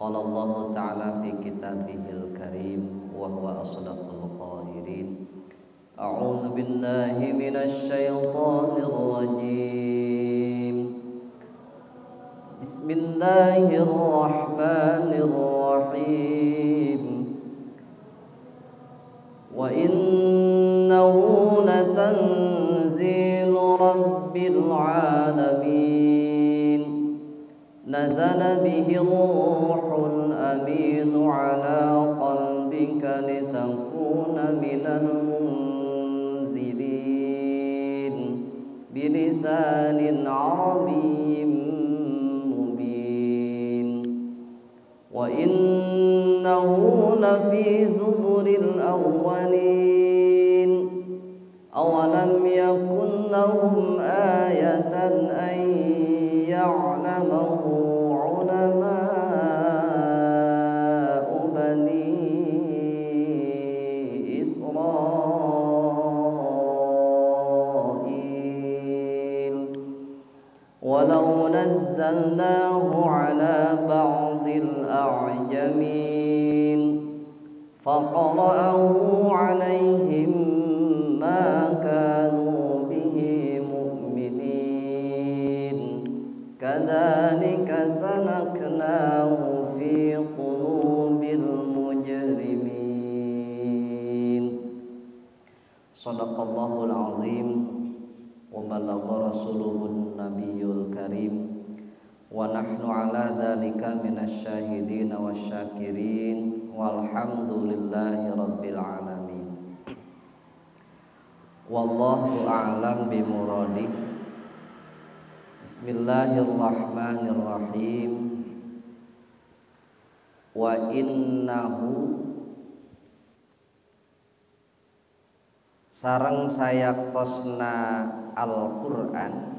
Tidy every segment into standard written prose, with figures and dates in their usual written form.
Qala Allah ta'ala fi kitabihil karim wa huwa asdaqul qailin. A'udzu billahi minasy syaithanir rajim. Bismillahirrahmanirrahim. Wa innahu latanzilu rabbil alamin. Nazala bihi ruhul amin ala qalbika litakuna minal munzirin bilisanin arabiyyin mubin. Wa innahu lafi zuburil awwalin. Awalam yakun lahum ayatan an ya'lamahu ulama'u bani Israil. Walau nazzalnahu ala ba'dil a'jamin faqara'ahu 'alaihim ma kanu bihi mu'minin. Kadzalika salaknahu fi qulubil mujrimin. Shadaqallahul azim wa balagha rasuluhun nabiyul karim wa nahnu ala dzalika minasy syahidin wasyakirin walhamdulillahi rabbil alamin. Wallahu a'lam bimuradih. Bismillahirrahmanirrahim. Wa innahu sareng sayaktosna Al-Qur'an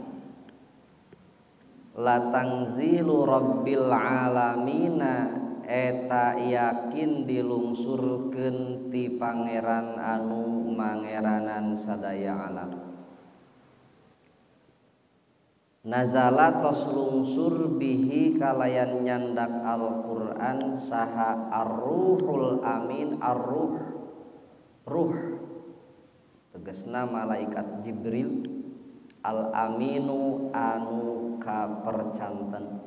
latangzilu rabbil alamina eta yakin dilungsurkeun ti pangeran anu mangeranan sadaya alam. Nazala tos lungsur bihi kalayan nyandak Al-Qur'an saha ar-ruhul amin. Ar-ruh, ruh tegasna malaikat Jibril, al-aminu anu kapercanten,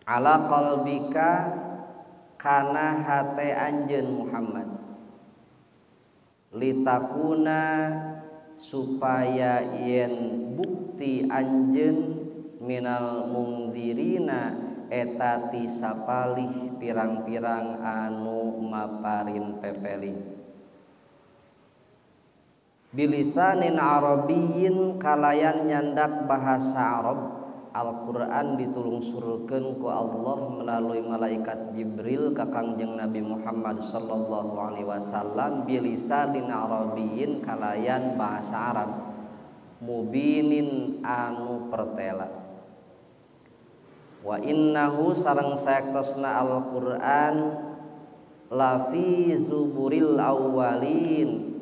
ala qalbika kana hate anjeun Muhammad, litakuna supaya yen bukti anjeun minal mungdirina eta ti sapalih pirang-pirang anu maparin pepeling. Bilisanin arabiyyin kalayan nyandak bahasa Arab. Al-Qur'an ditulungsurkeun ku Allah melalui malaikat Jibril ka Kangjeng Nabi Muhammad sallallahu alaihi wasallam bilisanin arabiyyin kalayan bahasa Arab mubinin anu pertela. Wa innahu sareng saektosna Al-Qur'an lafi zuburil awwalin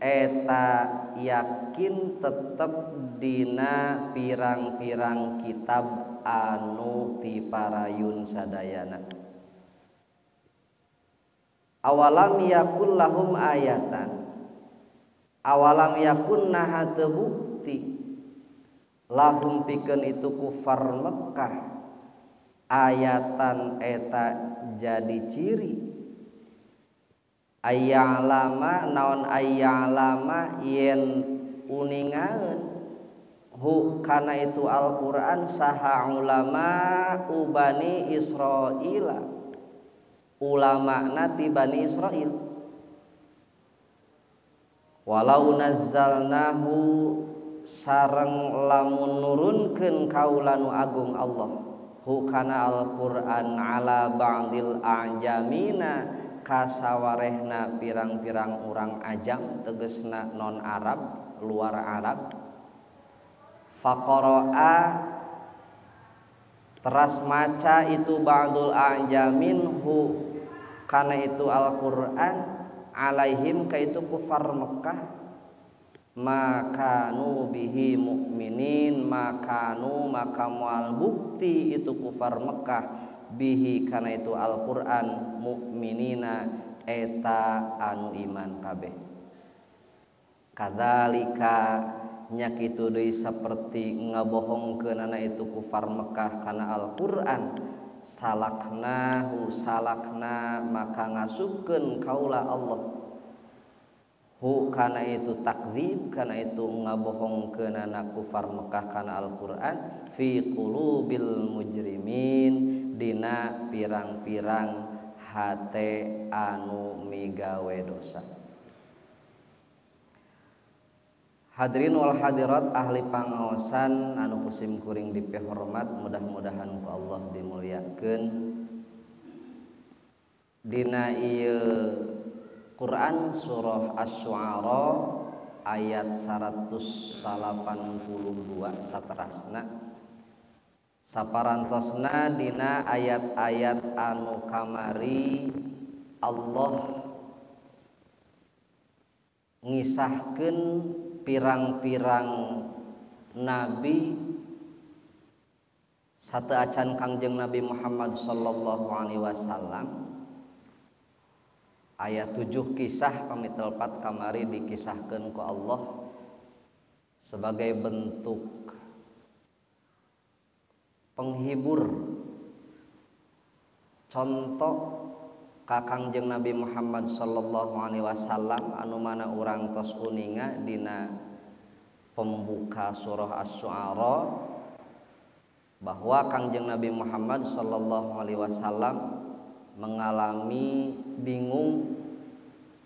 eta yakin tetep dina pirang-pirang kitab anu tiparayun sadayana. Awalam yakul lahum ayatan, awalam yakun naha teu bukti lahum pikeun itu kufar Mekah ayatan eta jadi ciri ayya'lama naon ayya'lama yen uningaeun hu kana itu Al-Qur'an saha ulama ubani Israila, ulama ti Bani Israil. Walau nazzalnahu sareng lamun nurunkeun kaula nu agung Allah hu kana Al-Qur'an ala ba'dil a'jamina kasawarehna pirang-pirang urang ajam tegesna non Arab luar Arab. Faqara'a teras maca itu ba'dul a'jamin hu kana itu Al-Qur'an alaihim ka itu kufar Mekah makanu bihi mukminin makanu maka moal bukti itu kufar Mekah bihi kana itu Al-Qur'an mukminina eta anu iman kabeh. Kadzalika nya kitu deui saperti ngabohongkeunana itu kufar Mekah kana Al-Qur'an salaknahu salakna maka ngasupkeun kaula Allah hu kana itu takdzib kana itu ngabohongkeunana kufar Mekah kana Al-Qur'an fi qulubil mujrimin dina pirang-pirang hate anu migawe dosa. Hadirin wal hadirat ahli pangaosan anu kusim kuring dipihormat mudah-mudahan ku Allah dimuliakeun. Dina ieu Quran surah Asy-Syu'ara ayat 182 saterasna saparantosna dina ayat-ayat anu kamari Allah ngisahkeun pirang-pirang nabi sateuacan Kangjeng Nabi Muhammad sallallahu alaihi wasallam. Ayat 7 kisah pamitelpat kamari dikisahkeun ku Allah sebagai bentuk penghibur contoh ka Kangjeng Nabi Muhammad sallallahu alaihi wasallam anu mana urang tos uninga dina pembuka surah Asy-Syu'ara bahwa Kangjeng Nabi Muhammad sallallahu alaihi wasallam mengalami bingung,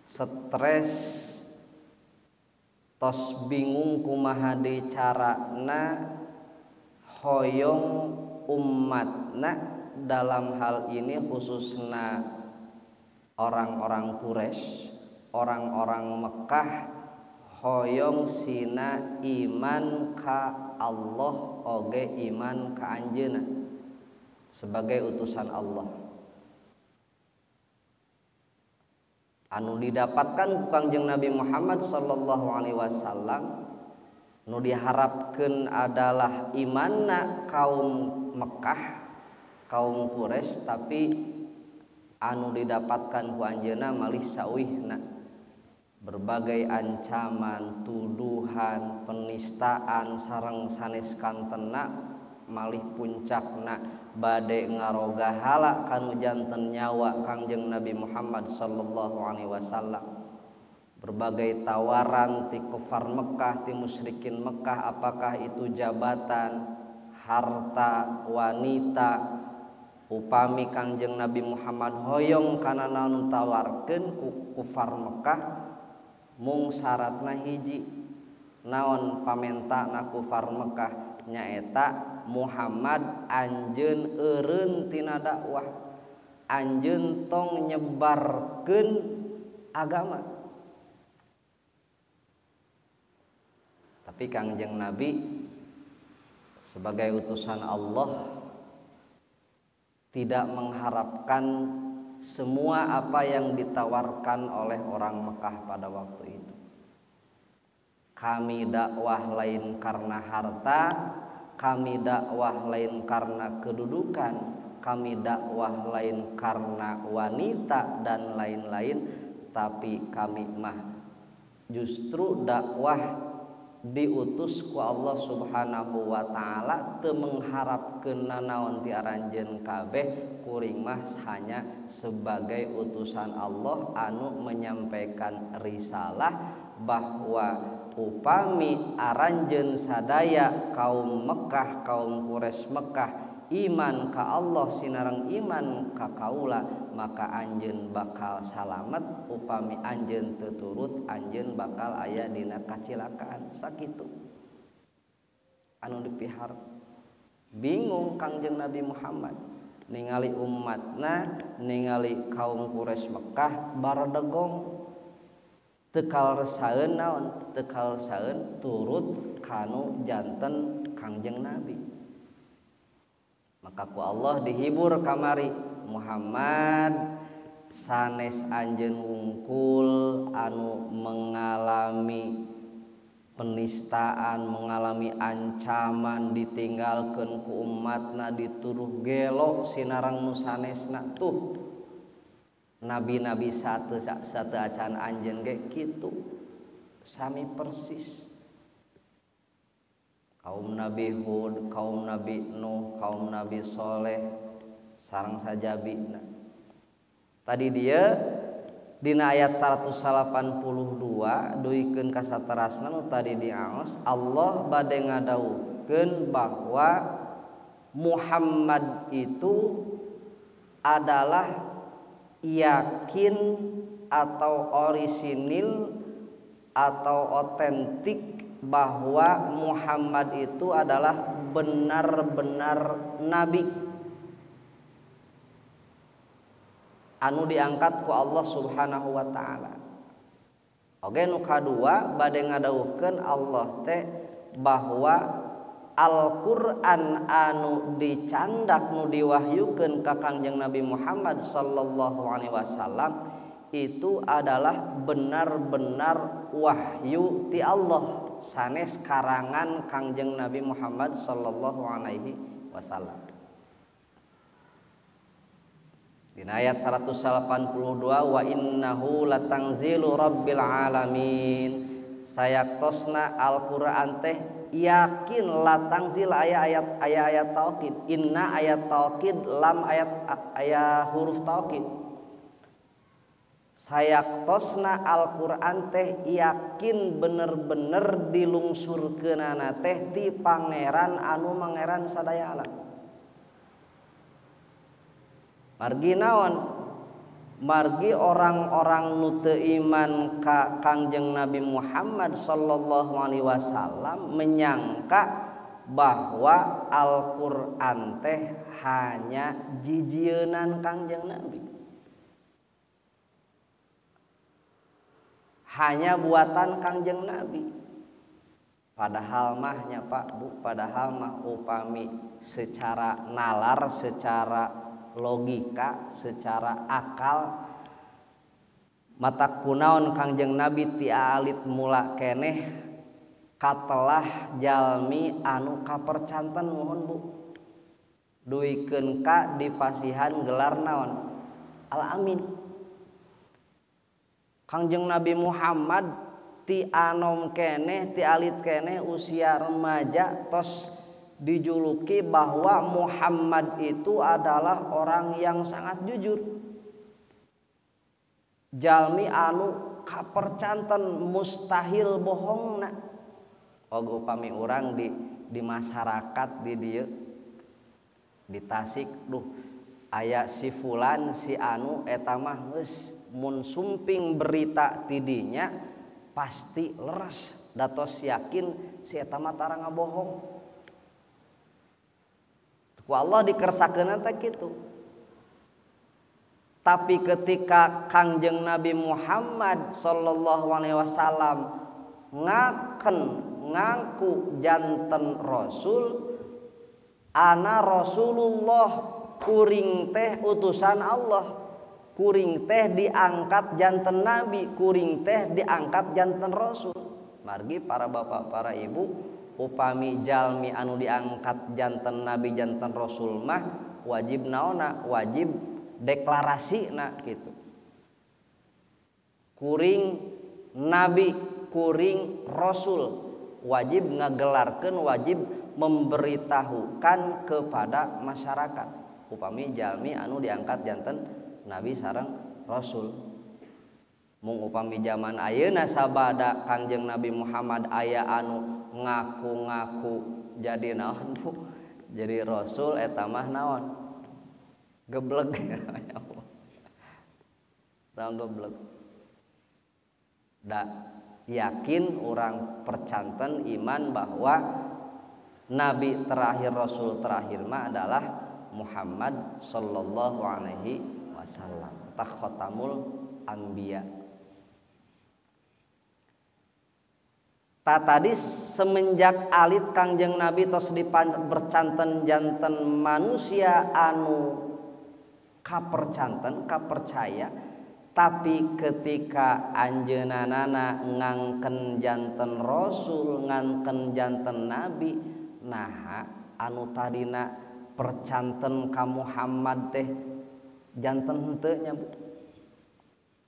stres, tos bingung kumaha deui carana hoyong umatna dalam hal ini khususna orang-orang Quraisy, orang-orang Mekah hoyong sina iman ka Allah oge iman ka anjeunna sebagai utusan Allah. Anu didapatkan ku Kangjeng Nabi Muhammad sallallahu alaihi wasallam nu diharapkeun adalah imanna kaum Mekah, kaum Quraisy, tapi anu didapatkan ku anjeunna malih sauihna berbagai ancaman, tuduhan, penistaan sareng sanes kantena malih puncakna bade ngaroga hala kanu janten nyawa Kangjeng Nabi Muhammad sallallahu alaihi wasallam. Berbagai tawaran ti kufar Mekah, ti musyrikin Mekah, apakah itu jabatan, harta, wanita, upami Kangjeng Nabi Muhammad hoyong kana naon tawarkeun ku kufar Mekah mung syaratna hiji naon pamentana kufar Mekah nyaeta Muhammad anjeun eureun tina dakwah, anjeun tong nyebarkeun agama. Tapi Kangjeng Nabi sebagai utusan Allah tidak mengharapkan semua apa yang ditawarkan oleh orang Mekah pada waktu itu. Kami dakwah lain karena harta, kami dakwah lain karena kedudukan, kami dakwah lain karena wanita dan lain-lain, tapi kami mah justru dakwah diutus ku Allah Subhanahu wa taala teu mengharapkeun nanaon ti aranjeun kabeh, kuring mah hanya sebagai utusan Allah anu menyampaikan risalah bahwa upami aranjeun sadaya kaum Mekah, kaum Quraisy Mekah iman ka Allah sinareng iman ka kaula, maka anjeun bakal salamet, upami anjeun teu turut anjeun bakal aya dina kacilakaan. Sakitu anu dipihar. Bingung Kangjeng Nabi Muhammad ningali umatna, ningali kaum Quraisy Mekah baredegong teu kalresaeun naon, teu kalresaeun turut kanu janten Kangjeng Nabi. Maka ku Allah dihibur kamari, Muhammad sanes anjeun wungkul anu mengalami penistaan, mengalami ancaman, ditinggalkeun ku umatna, dituduh gelo sinareng nu sanesna. Tuh nabi-nabi satu acan anjeun ge kitu sami persis. Kaum Nabi Hud, kaum Nabi Nuh, kaum Nabi Soleh sareng sajabina. Tadi dia dina ayat 182 duikeun ka saterasna nu tadi diaos, Allah bade ngadawuhkeun bahwa Muhammad itu adalah yakin atau orisinil atau otentik bahwa Muhammad itu adalah benar-benar nabi anu diangkat ku Allah Subhanahu wa taala. Oge nu kadua bade ngadawuhkeun Allah teh bahwa Al-Qur'an anu dicandak nu diwahyukeun ka Kangjeng Nabi Muhammad sallallahu alaihi wasallam itu adalah benar-benar wahyu ti Allah sanes karangan Kangjeng Nabi Muhammad sallallahu alaihi wasallam. Dina ayat 182 wa innahu latangzilu rabbil alamin. Sayaktosna Al-Qur'an teh yakin latangzil aya ayat aya taukid, inna ayat taukid, lam ayat aya huruf taukid. Sayaktosna Al-Qur'an teh yakin bener-bener dilungsurkeunana teh ti pangeran anu mangeran sadaya alam. Margi naon? Margi orang-orang nu teu iman ka Kangjeng Nabi Muhammad sallallahu alaihi wasallam menyangka bahwa Al-Qur'an teh hanya jijieunan Kangjeng Nabi, hanya buatan Kangjeng Nabi. Padahal mah nya Pak Bu, padahal mah upami secara nalar, secara logika, secara akal, mata kunaon Kangjeng Nabi ti alit mula keneh katelah jalmi anu kapercanten mohon Bu, duikeun ka dipasihan gelar naon? Al-Amin. Kangjeng Nabi Muhammad ti anom keneh, ti alit keneh usia remaja tos dijuluki bahwa Muhammad itu adalah orang yang sangat jujur, jalmi anu kapercanten mustahil bohongna. Oge upami urang di masyarakat di dieu di Tasik, duh aya si fulan si anu eta mah geus mun sumping berita tidinya pasti leres, datos yakin si eta mah tara ngabohong. Ku Allah dikersakeun teh kitu. Tapi ketika Kangjeng Nabi Muhammad sallallahu alaihi wasallam ngaken ngaku janten rasul, ana Rasulullah, kuring teh utusan Allah, kuring teh diangkat janten nabi, kuring teh diangkat janten rasul. Margi para bapak para ibu, upami jalmi anu diangkat janten nabi janten rasul mah wajib naona, wajib deklarasi na gitu. Kuring nabi, kuring rasul, wajib ngagelarkeun, wajib memberitahukan kepada masyarakat upami jalmi anu diangkat janten nabi sareng rasul. Mung upami zaman ayeuna sabada Kangjeng Nabi Muhammad aya anu ngaku-ngaku jadi naon Bu, jadi rasul eta mah naon? Geblek. Tah geblek. Da yakin orang percanten iman bahwa nabi terakhir, rasul terakhir mah adalah Muhammad sallallahu alaihi wasallam, tah khatamul anbiya. Ta tadi semenjak alit Kangjeng Nabi tos bercanten janten manusia anu kapercanten kapercaya, Tapi ketika anjeunana ngangken janten rasul, ngangken janten nabi, naha anu tadina percanten ka Muhammad teh janten henteu nya Bu.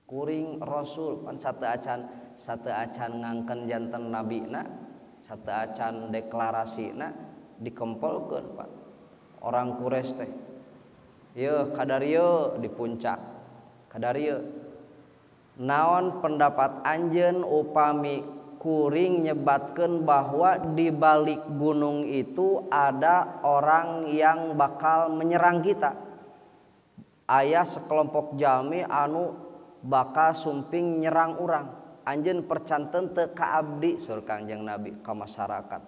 Kuring rasul pan sateu acan ngangken janten nabina, sateu acan deklarasina dikempolkeun Pak. Orang Quraisy teh yeuh kadarieu di puncak. Kadarieu naon pendapat anjeun upami kuring nyebatkeun bahwa di balik gunung itu ada orang yang bakal menyerang kita. Aya sekelompok jalmi anu bakal sumping nyerang urang. Anjeun percanten teu ka abdi saur Kangjeng Nabi ka masyarakat.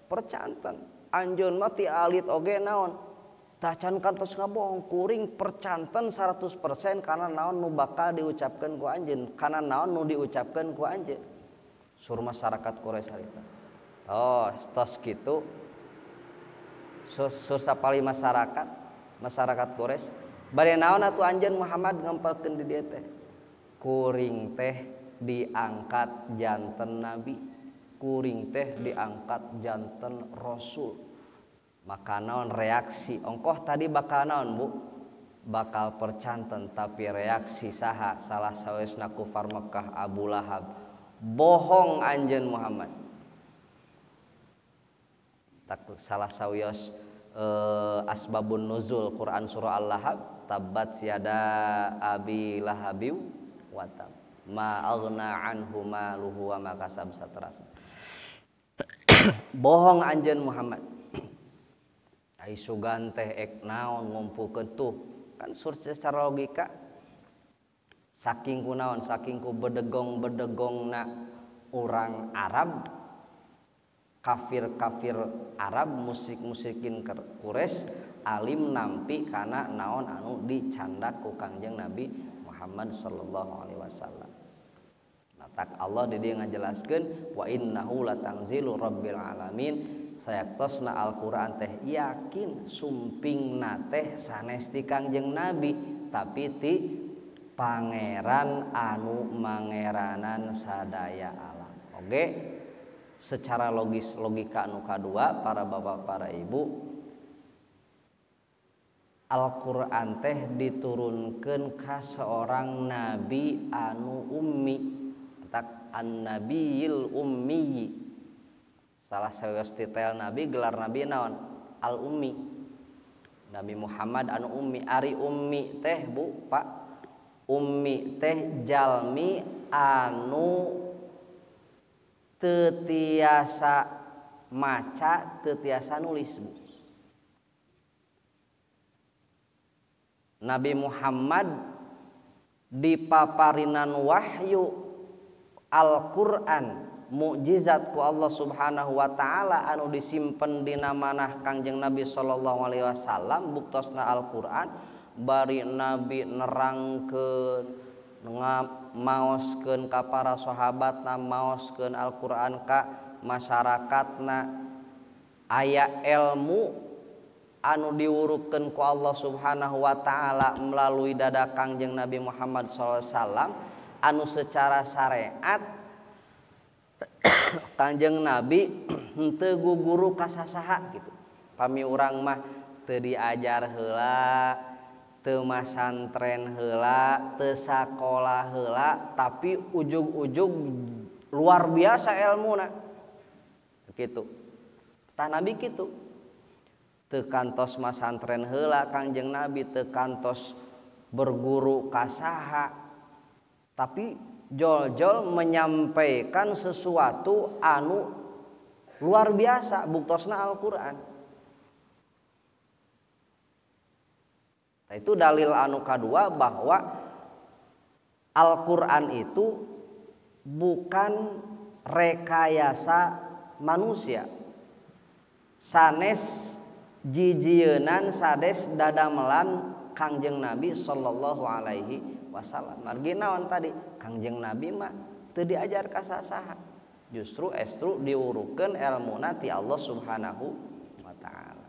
Percanten anjeun mah ti alit oge naon tacan kantos ngabohong, kuring percanten 100% karena naon nu bakal diucapkeun ku anjeun, karena naon nu diucapkeun ku anjeun. Sur masyarakat Quraisy harita. Oh, tos kitu. Sur sapali masyarakat Quraisy. Bade naon atuh anjeun Muhammad ngempelkeun di dieu teh? Kuring teh diangkat janten nabi, kuring teh diangkat janten rasul. Maka naon reaksi ongkoh tadi bakal naon Bu? Bakal percanten, tapi reaksi saha salah sawiosna kufar Mekah Abu Lahab, bohong anjeun Muhammad. Tak salah sawios asbabun nuzul Quran surah Al-Lahab, tabbat yada abi lahabiw wa tab ma aghna anhu maluhu wa ma kasab saterasna. Bohong anjeun Muhammad. Ai sugan teh ek naon ngumpulkeun tuh kan secara logika saking ku naon, saking ku bedegong-bedegongna urang Arab, kafir-kafir Arab, musyrik-musyrikin Quraisy alim nampi kana naon anu dicandak ku Kangjeng Nabi Muhammad sallallahu alaihi wasallam. Matak Allah di dieu ngajelaskeun wa innahu latanzilu rabbil alamin. Sayaktosna Al-Qur'an teh yakin sumpingna teh sanes ti Kangjeng Nabi tapi ti pangeran anu mangeranan sadaya alam. Oke, secara logis logika anu kadua para bapak para ibu, Al-Qur'an teh diturunkeun ka seorang nabi anu ummi, tak an-nabiyil ummi. Salah sawios titel nabi, gelar nabi naon? Al-ummi. Nabi Muhammad anu ummi. Ari ummi teh Bu, Pak, ummi teh jalmi anu teu tiasa maca, teu tiasa nulis Bu. Nabi Muhammad dipaparinan wahyu Al-Qur'an, mukjizat ku Allah Subhanahu wa taala anu disimpen dina manah Kangjeng Nabi sallallahu alaihi wasallam, buktosna Al-Qur'an bari Nabi nerangkeun, maoskeun ka para sahabatna, maoskeun Al-Qur'an ka masyarakatna. Aya ilmu anu diwurukeun ku Allah Subhanahu wa taala melalui dada Kangjeng Nabi Muhammad sallallahu alaihi wasallam anu secara syariat Kangjeng Nabi henteu guguru ka sasaha gitu. Pami urang mah teu diajar heula, teu masantren heula, teu sakola heula, tapi ujug-ujug luar biasa elmuna. Gitu. Tah Nabi kitu. Teu kantos masantren heula Kangjeng Nabi, teu kantos berguru ka saha, tapi jol-jol menyampaikan sesuatu anu luar biasa buktosna Al-Qur'an. Nah, itu dalil anu kadua bahwa Al-Qur'an itu bukan rekayasa manusia. Sanes jijienan, sades dadamelan Kangjeng Nabi sallallahu alaihi wasallam. Margi naon tadi Kangjeng Nabi mah teu diajar ka sasaha. Justru estru diurukeun elmuna ti Allah Subhanahu wa taala.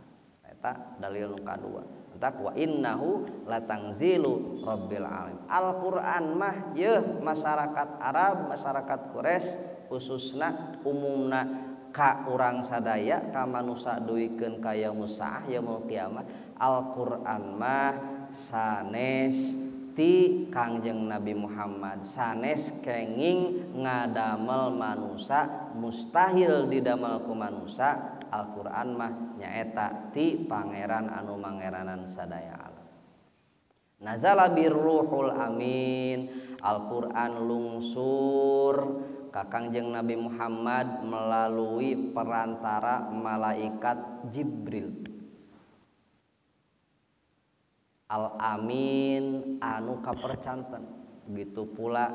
Eta dalil nu kadua. Entak wa innahu latangzilu rabbil alamin. Al-Qur'an mah yeuh masyarakat Arab, masyarakat Quraisy khususna umumna ka urang sadaya ka manusa duikeun ka yaumul saah yaumul kiamah. Al-Qur'an mah sanes ti Kangjeng Nabi Muhammad, sanes kenging ngadamel manusa, mustahil didamel ku manusa. Al-Qur'an mah nyaeta ti pangeran anu mangeranan sadaya alam. Nazala birruhul amin. Al-Qur'an lungsur ka Kangjeng Nabi Muhammad melalui perantara malaikat Jibril. Al-amin anu kapercanten. Begitu pula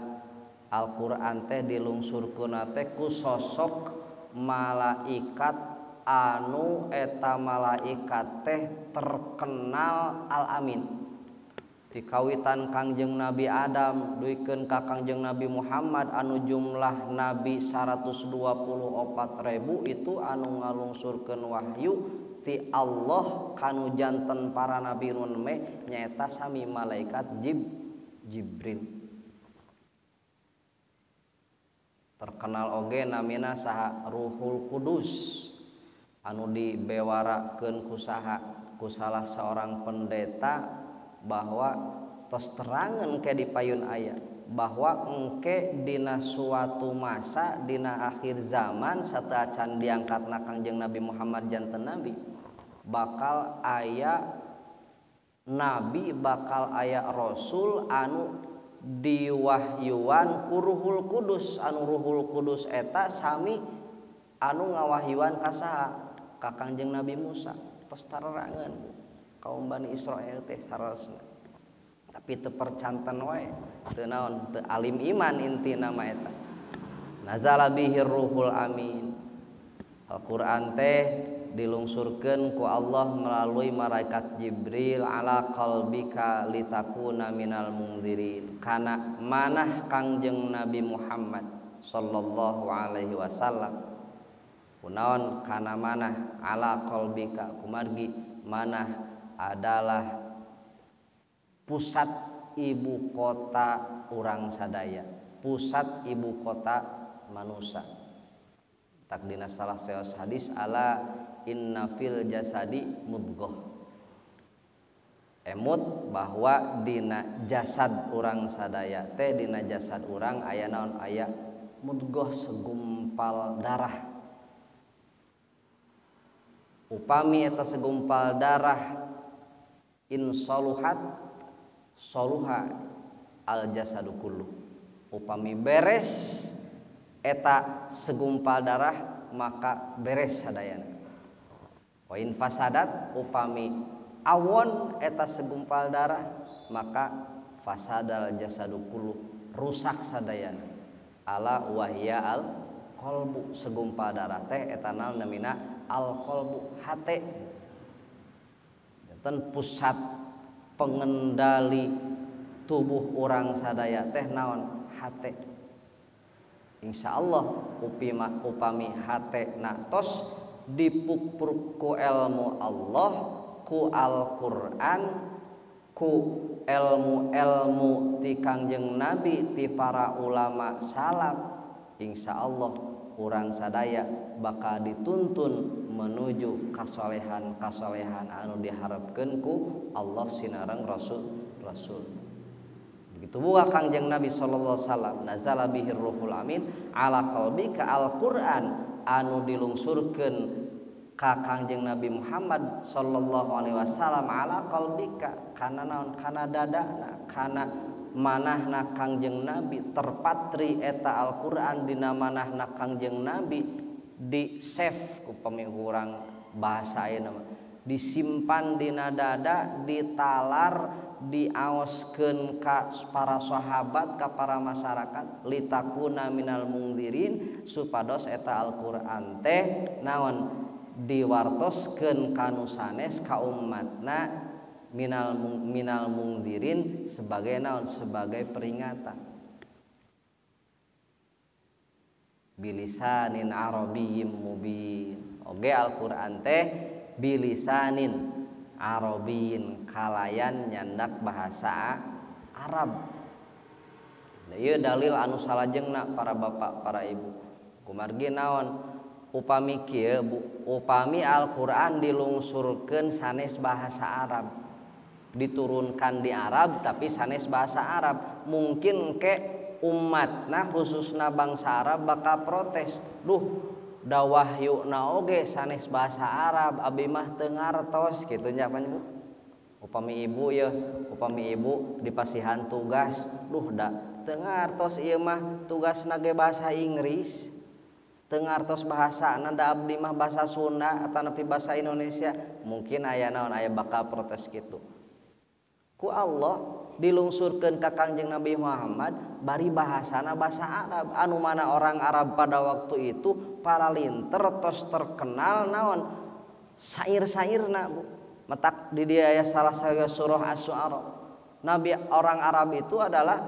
Al-Qur'an teh dilungsurkeun teh ku sosok malaikat anu eta malaikat teh terkenal al-amin. Dikawitan Kangjeng Nabi Adam duikeun ka Kangjeng Nabi Muhammad anu jumlah nabi 124.000 itu anu ngalungsurkeun wahyu ti Allah kanu janten para nabi nu neme nyaeta sami malaikat Jibril. Terkenal oge namina saha Ruhul Kudus anu dibewarakeun ku saha ku salah seorang pendeta bahwa tos terangan ke di payun aya bahwa engke dina suatu masa dina akhir zaman sateuacan diangkatna Kangjeng Nabi Muhammad janten nabi bakal aya nabi bakal aya rasul anu diwahyuan ku Ruhul Kudus anu Ruhul Kudus eta sami anu ngawahyuan ka saha ka Kangjeng Nabi Musa. Tos tarerangeun kaum Bani Israel teh sarasna tapi teu percanten wae teu naon teu alim iman intina mah eta. Nazala bihi ruhul amin. Al-Qur'an teh dilungsurkeun ku Allah melalui malaikat Jibril ala qalbika litakuna minal munzirin kana manah Kangjeng Nabi Muhammad sallallahu alaihi wasallam. Kunaon kana manah ala qalbika kumargi manah adalah pusat ibu kota urang sadaya, pusat ibu kota manusia. Tak dina salah seos hadis ala inna fil jasadi mudghah. Emut bahwa dina jasad urang sadaya teh dina jasad urang aya naon aya mudghah segumpal darah. Upami eta segumpal darah in soluhat soluha al jasadu kullu. Upami beres eta segumpal darah maka beres sadayana. Wa in fasadat upami awon eta segumpal darah maka fasadal jasadu kullu, rusak sadayana. Ala wahya al qalbu, segumpal darah teh eta namina al qalbu hate. Janten pusat pengendali tubuh orang sadaya teh naon hate. Insyaallah upami hate na tos dipupuk ku ilmu Allah, ku Al-Qur'an, ku ilmu-ilmu ti Kangjeng Nabi, ti para ulama salaf, insyaallah urang sadaya bakal dituntun menuju kasolehan-kasolehan anu diharapkeun ku Allah sinareng Rasul. Begitu buah Kangjeng Nabi sallallahu alaihi wasallam nazala bihir ruhul amin ala qalbika Al-Qur'an anu dilungsurkeun ka Kangjeng Nabi Muhammad sallallahu alaihi wasallam ala qalbika kana naon kana dadana kana manahna Kangjeng Nabi terpatri eta Al-Qur'an dina manahna Kangjeng Nabi di save ku upami urang bahasa ayeuna mah disimpan dina dada ditalar diaoskeun ka para sahabat ka para masyarakat litakuna minal mungdirin supados eta Al-Qur'an teh naon diwartoskeun ka nu sanes ka umatna minal mungdirin sebagai naon sebagai peringatan bilisanin arabiyyim mubin. Oge Al-Qur'an teh bilisanin Arabiyin kalayan nyandak bahasa Arab. Ieu dalil anu salajengna para bapak para ibu. Kumargi naon upami kieu Bu, upami Al-Qur'an dilungsurkeun sanes bahasa Arab, diturunkan di Arab tapi sanes bahasa Arab, mungkin ke umatna khususna bangsa Arab bakal protes. Duh, da wahyuna oge sanes bahasa Arab, abi mah teu ngartos kitu nya pan Bu. Upami ibu ya, upami ibu dipasihan tugas, duh da teu ngartos ieu mah tugasna ge bahasa Inggris, teu ngartos bahasana da abdi mah bahasa Sunda atanapi bahasa Indonesia, mungkin aya naon aya bakal protes kitu. Ku Allah dilungsurkeun ka Kangjeng Nabi Muhammad bari bahasana bahasa Arab, anu mana orang Arab pada waktu itu para linter tos terkenal naon sair-sairna Bu. Matak di dia aya salah satu surah Asy-Syu'ara. Nabi orang Arab itu adalah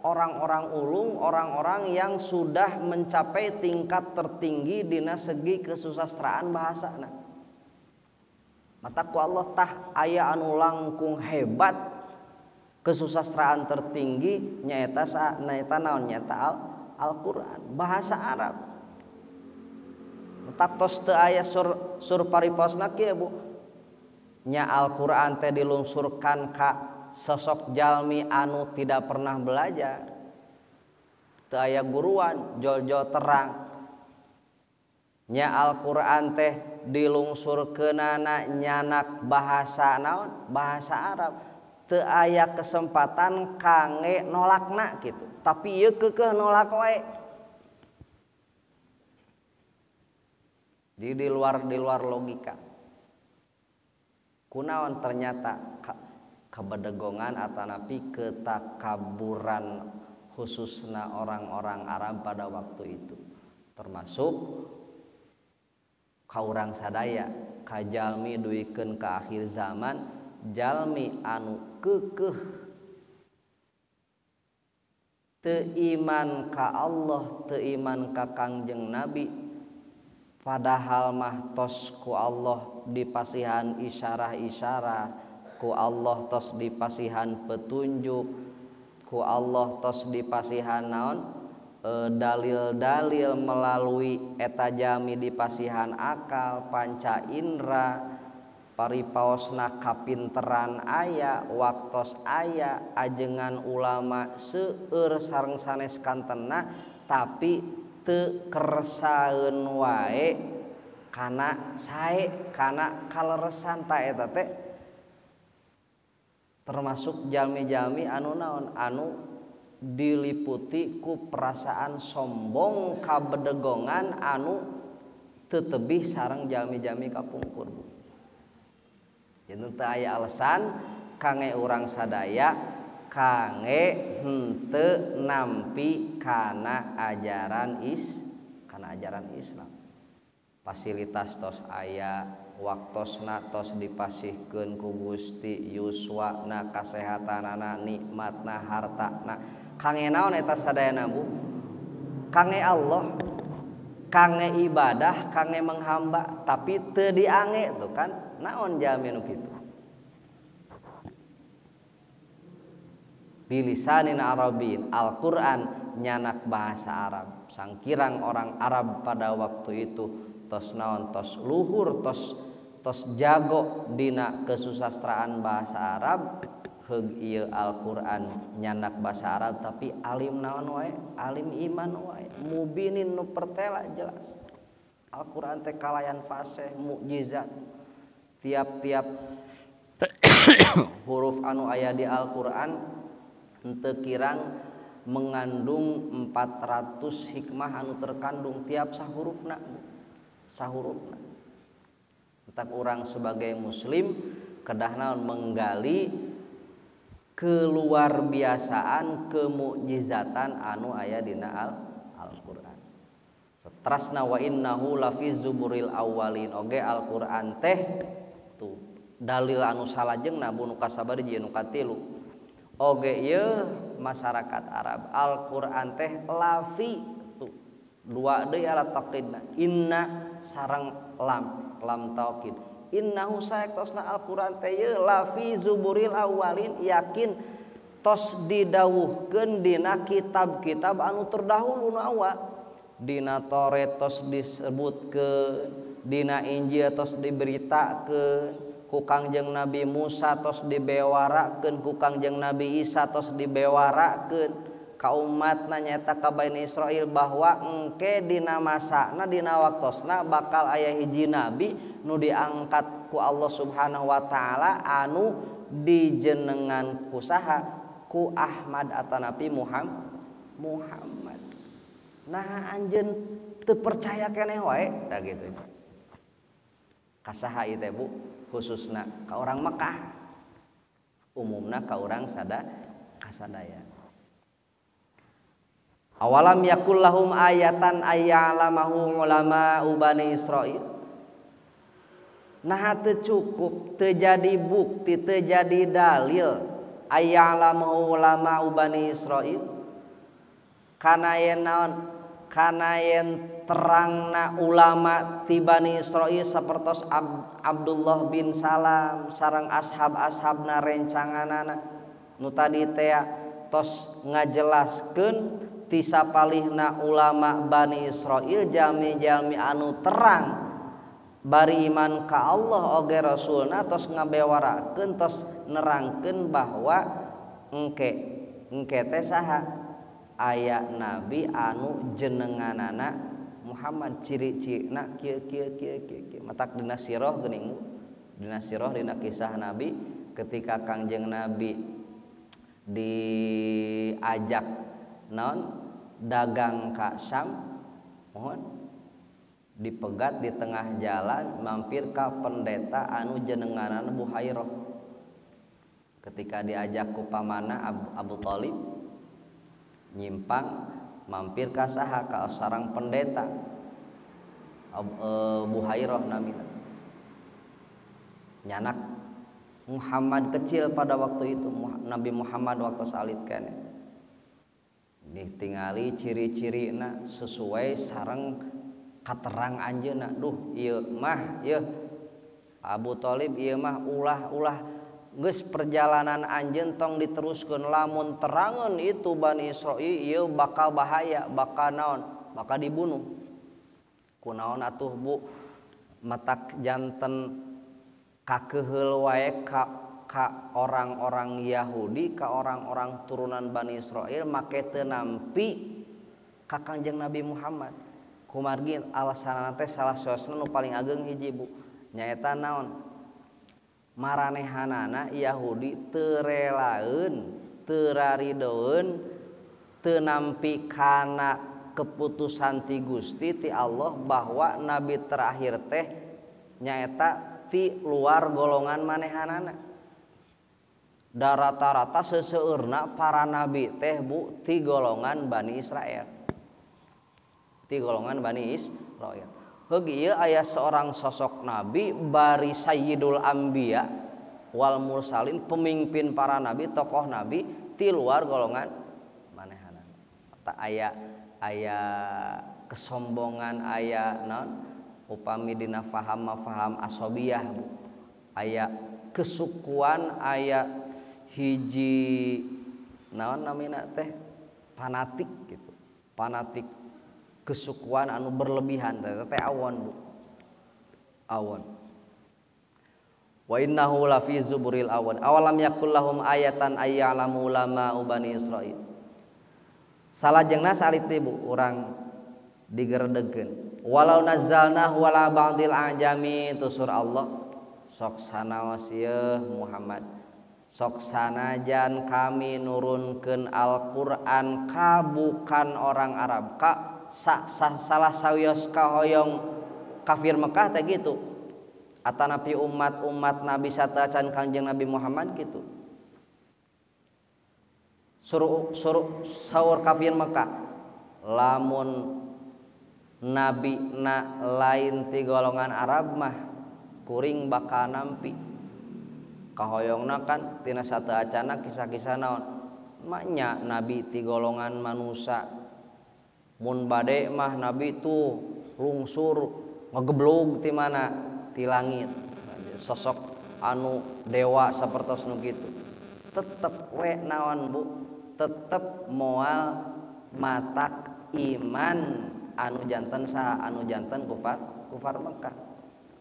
orang-orang ulung, orang-orang yang sudah mencapai tingkat tertinggi dina segi kesusastraan bahasana. Matak ku Allah tah aya anu langkung hebat kesusastraan tertinggi nyaeta nyaeta naon nyaeta Al-Qur'an bahasa Arab. Matak tos teu aya sur pariposna kieu Bu. Nya Al-Qur'an teh dilungsurkan ka sosok jalmi anu tidak pernah belajar. Teu aya guruan, jol-jol terang. Nya Al-Qur'an teh dilungsurkeunana nyanak bahasa naon? Bahasa Arab. Teu aya kesempatan kangge nolakna kitu. Tapi ieu keukeuh nolak wae. Jadi di luar logika. Kunaon ternyata kebedegongan atanapi ketakaburan khususna orang-orang Arab pada waktu itu. Termasuk ka urang sadaya, ka jalmi duikeun ka akhir zaman, jalmi anu keukeuh teu iman ka Allah, teu iman ka Kangjeng Nabi, padahal mah tos ku Allah dipasihan isyarah-isyarah, ku Allah tos dipasihan petunjuk, ku Allah tos dipasihan naon dalil-dalil melalui eta jami dipasihan akal, panca indra, paripaosna kapinteran aya, waktos aya, ajengan ulama seueur sareng sanes kantena, tapi teu kersaeun wae kana sae, kana kaleresan ta eta teh termasuk jalmi-jalmi anu naon anu diliputi ku perasaan sombong kabedegongan anu teu tebih sareng jalmi-jalmi kapungkur. Jadi teu aya alasan kangge urang sadaya kangge henteu nampi kana ajaran kana ajaran Islam. Fasilitas tos aya, waktosna tos dipasihkeun ku Gusti, yuswana kasehatanana, nikmatna, hartana. Kangge naon eta sadayana Bu? Kangge Allah, kangge ibadah, kangge menghamba, tapi teu diange tuh kan. Naon jalmi nu kitu? Bilisanin Arabin, Al-Qur'an nyanak bahasa Arab. Sangkirang orang Arab pada waktu itu tos naon tos luhur tos tos jago dina kesusastraan bahasa Arab, heug ieu Al-Qur'an nyanak bahasa Arab tapi alim naon wae, alim iman wae, mubinin nu pertela jelas. Al-Qur'an teh kalayan fasih, mukjizat. Tiap-tiap huruf anu aya di Al-Qur'an henteu kirang mengandung 400 hikmah anu terkandung tiap sahurufna. Sahurufna. Entak urang sebagai muslim kedah naon menggali keluar biasaan kemukjizatan anu aya dina Al-Qur'an. Setrasna wa innahu lafi zuburil awwalin. Oge Al-Qur'an teh tuh dalil anu salajengna bu nu kasabari jeung nu katilu. Oge ieu masyarakat Arab Al-Qur'an teh lafi tuh dua deui alat taqidna inna sareng lam, lam taukid. Innahu saektosna Al-Qur'an teh la fi zuburil awwalin, yakin tos didawuhkeun dina kitab-kitab anu terdahulu nu awal. Dina Taurat tos disebutkeun, dina Injil tos diberitakeun, ku Kangjeng Nabi Musa tos dibewarakeun, ku Kangjeng Nabi Isa tos dibewarakeun ka umatna nyaeta ka Bani Israil bahwa engke dina masana dina waktosna bakal aya hiji nabi nu diangkat ku Allah Subhanahu wa taala anu dijenengan ku saha ku Ahmad atanapi Muhammad. Nah anjeun teu percaya keneh wae tah kitu. Kasaha ieu teh Bu? Khususna ka orang Mekah, umumna ka urang kasadaya. Awalam yakul lahum ayatan ayya'lamahu ulama Bani Israil. Nah teu cukup, teu jadi bukti, teu jadi dalil ayya'lamahu ulama Bani Israil. Kana yen naon? Kana yen terangna ulama ti Bani Israil sapertos Abdullah bin Salam sareng ashab-ashabna rencanganana nu tadi teh tos ngajelaskeun ti sapalihna ulama Bani Israil jalmi-jalmi anu terang bari iman ka Allah oge Rasulna tos ngabewarakeun tos nerangkeun bahwa engke teh saha aya nabi anu jenenganana Muhammad, ciri-cirina kieu kieu kieu kieu. Matak dina sirah geuning, dina sirah dina kisah nabi ketika Kangjeng Nabi diajak naon dagang ka Syam, mohon dipegat di tengah jalan mampir ka pendeta anu jenenganana Buhairah. Ketika diajak ku pamana Abu Thalib nyimpang mampir ka saha ka sarang pendeta Buhairah namina. Nyanak Muhammad kecil pada waktu itu, Nabi Muhammad waktu salit keneh. Ditingali ciri-cirina sesuai sareng katerang anjeunna. Duh ieu mah ieu Abu Thalib ieu mah ulah-ulah geus perjalanan anjeun tong diteruskeun, lamun terangeun itu Bani Israil ieu bakal bahaya, bakal naon, bakal dibunuh. Kunaon atuh Bu matak janten kakeheul wae ka orang-orang Yahudi, ka orang-orang turunan Bani Israil make teu nampi ka Kangjeng Nabi Muhammad. Kumargi alasanna teh salah saosna nu paling ageng hiji Bu, nyaeta naon? Maranehanana Yahudi teu relaeun, teu raridoeun, teu nampi kana keputusan ti Gusti ti Allah bahwa nabi terakhir teh nyaeta ti luar golongan manehanana. Da rata-rata seseueurna para nabi teh Bu ti golongan Bani Israel. Ti golongan Bani Israel. Heug ieu aya seorang sosok nabi bari Sayyidul Anbiya wal Mursalin, pemimpin para nabi, tokoh nabi ti luar golongan manehanana. Tak aya kesombongan, aya naon upami dina faham faham asobiyah Bu. Aya kesukuan, aya hiji naon namina teh fanatik gitu. Fanatik kesukuan anu berlebihan teh awon Bu. Awon. Wa innahu lafi zuburil awon. Awalam yakul lahum ayatan ayya'lamu ulama Bani Israil. Salajengna salit teh Bu urang digeredegkeun. Walau nazzalnahu ala ba'dil ajami, tusur Allah sok sanaos ieu Muhammad. Sok sanajan kami nurunkeun Al-Qur'an ka bukan orang Arab, ka salah sawios kahoyong kafir Mekah teh gitu. Atanapi umat-umat Nabi sateuacan Kangjeng Nabi Muhammad gitu. Suruh saur kafir Mekah lamun nabi na lain ti golongan Arab mah kuring bakal nampi. Kahoyongna kan tina sateuacanna kisah-kisah naon maknya nabi ti golongan manusia. Mun bade mah nabi tuh lungsur ngegeblug ti mana? Ti langit. Sosok anu dewa sapertos nu kitu. Tetep we naon Bu, tetep moal matak iman anu janten saha, anu janten kufar Mekah.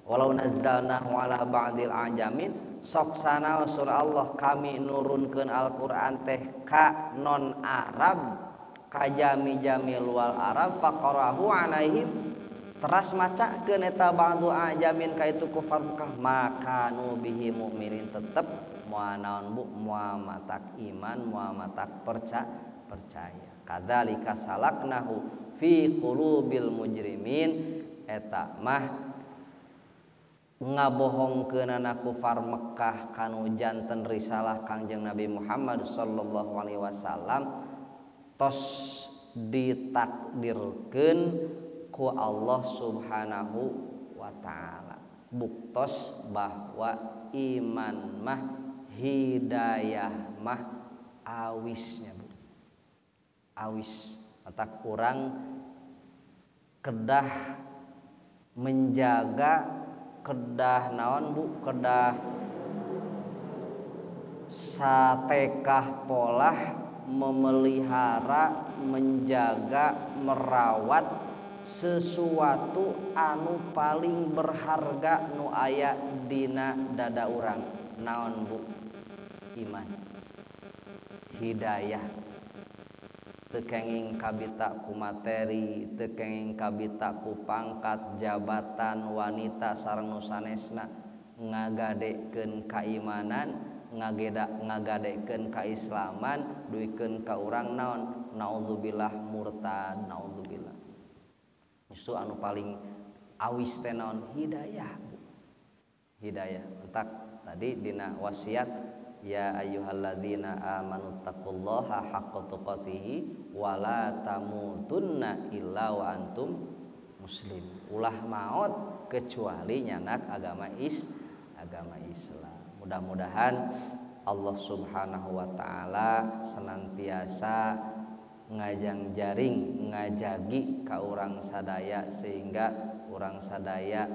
Walau nazzalnahu ala ba'dil ajamin, sok sanaos surah Allah kami nurunkeun Al-Qur'an teh ka non Arab, ka jami-jami luar Arab, faqarahu alaihim teras macakeun eta ba'du ajamin ka itu kufar Mekah, maka nu bihi mukminin tetep moal naon Bu, moal matak iman, moal matak percaya. Kadzalika salaknahu fi qulubil mujrimin, eta mah ngabohongkeunana kufar Mekah kanu janten risalah Kangjeng Nabi Muhammad sallallahu alaihi wasallam tos ditakdirkeun ku Allah Subhanahu wa taala. Buktos bahwa iman mah hidayah mah awisnya Bu. Awis matak urang kedah menjaga, kedah naon Bu, kedah satekah polah memelihara, menjaga, merawat sesuatu anu paling berharga nu aya dina dada urang. Naon Bu? Iman, hidayah. Teu kenging kabita ku materi, teu kenging kabita ku pangkat, jabatan, wanita sareng nu sanesna, ngagadekeun kaimanan, ngagadekeun kaislaman, duikeun ka urang naon? Naudzubillah murtad, naudzubillah. Justru anu paling awis teh naon? Hidayah Bu. Hidayah. Entak tadi dina wasiat ya ayyuhalladzina amanu taqullaha haqqa tuqatih wala tamutunna illa wa antum muslim. Ulah maot kecuali nyanak agama Islam. Mudah-mudahan Allah Subhanahu wa taala senantiasa ngajang jaring ngajagi ka urang sadaya sehingga urang sadaya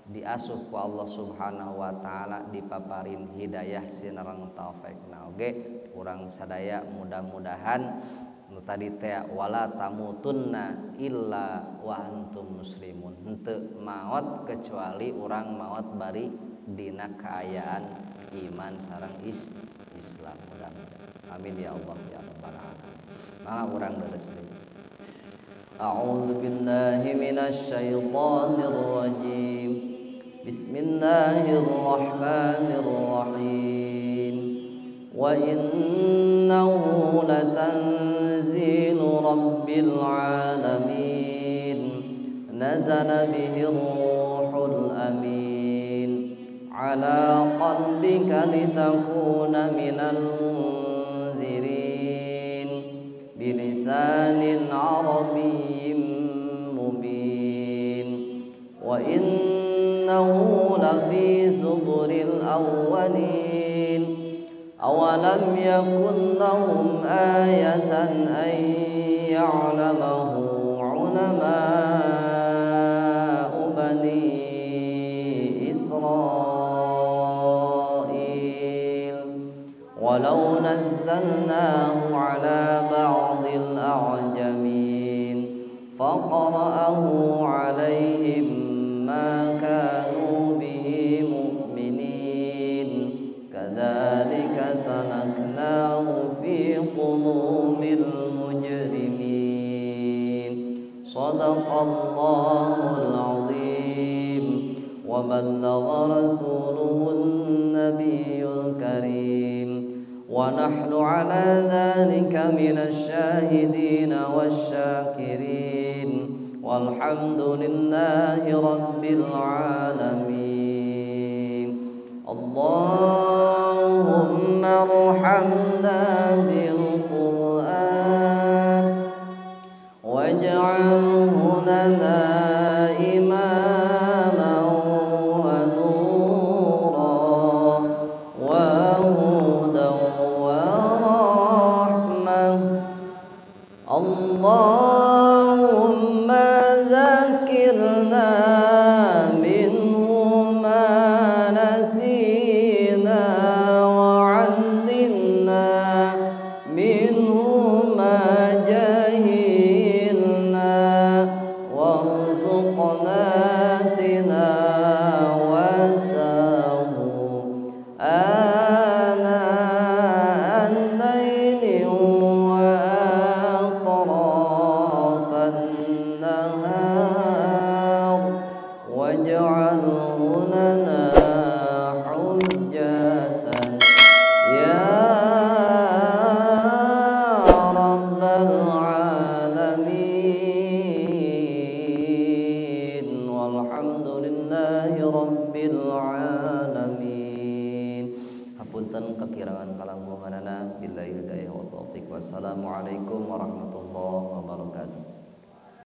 diasuh ku Allah Subhanahu wa taala, dipaparin hidayah sinareng taufik. Nah oge urang sadaya mudah-mudahan nu tadi teh wala tamutunna illa wa antum muslimun, henteu maot kecuali urang maot bari dina kaayaan iman sareng Islam. Mudah-mudahan amin ya Allah ya rabbal alamin. Mangga urang deres deui. A'udzu billahi minasyaitonir rajim. Bismillahirrahmanirrahim. Wa innahu latanzilu rabbil alamin. Nazala bihi ruhul amin ala qalbika litakuna minal munzirin bilisanin arabiyyin mubin. Wa innahu lafi zuburil awwalin. Awalam yakun lahum ayatan an ya'lamahu ulama'u bani Israil. Walau nazzalnahu ala ba'dil a'jamin faqara'ahu alaihim ma kanu bihi mu'minin. Kadzalika salaknahu fi qulubil mujrimin. Shadaqallahul azim wa ballagha rasuluhun nabiyyul karim. Wa nahnu ala dzalika minasy syahidin wasyakirin. Walhamdulillahi rabbil alamin. Allahumma arhamna bil Qur'an waj'alhu lana imaman wa nura wa hudan wa rahmah. Allahumma dzakirna minhu kekirangan kalangkunganana. Billahi hidayah wa taufik. Wassalamualaikum warahmatullahi wabarakatuh.